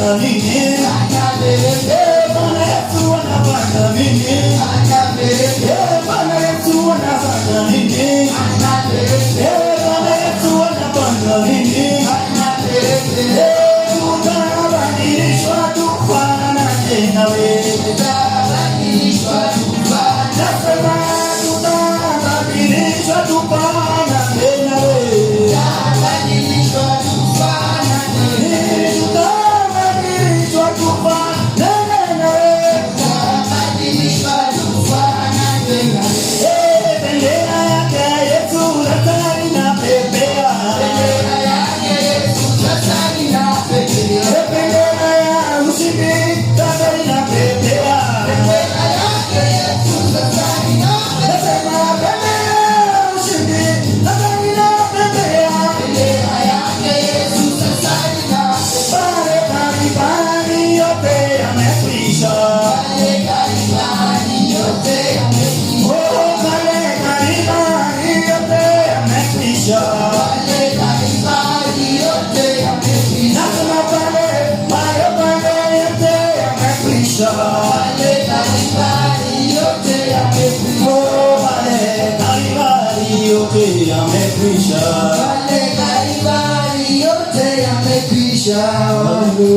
Anafanya nini? Bwana Yesu anafanya nini? Bwana Yesu anafanya nini? Bwana Yesu anafanya nini? Tutabadilishwa tufanane nawe. Nasema tutabadilishwa tufanane nawe. Tutabadilishwa tufanane nawe. Bendera yake Yesu sasa inapepea. Bendera ya ushindi sasa inapepea. Nasema bendera ya ushindi sasa inapepea. Pale Kalvari yote yamekwisha. Oh, pale Kalvari yote yamekwisha. Nasema pale, pale, pale yote yamekwisha. Oh, pale Kalvari yote yamekwisha. Pale Kalvari yote yamekwisha.